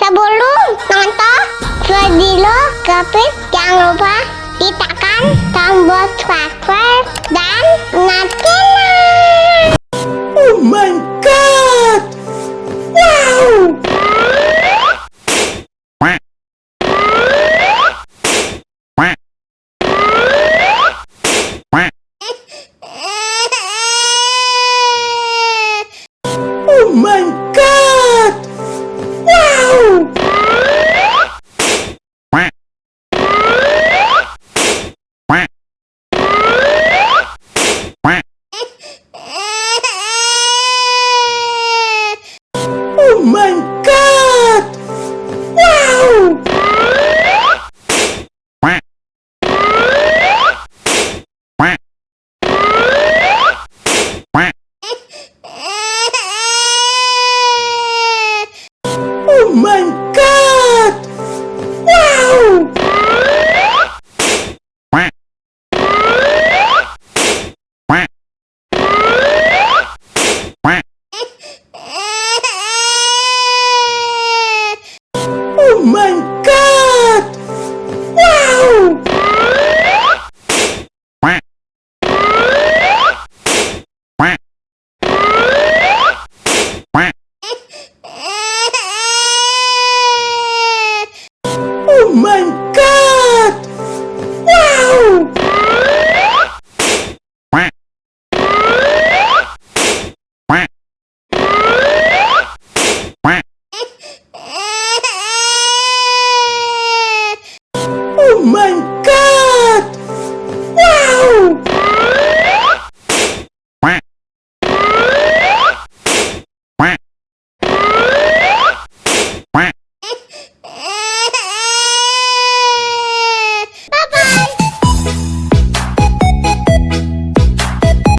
sebelum nonton video Gavin, jangan lupa ditekan tombol subscribe dan nyalakan. Oh my god! Wow! Oh my god! Wow! Oh my god! Wow! Oh my god! Wow! Oh my god! Wow! Oh my god!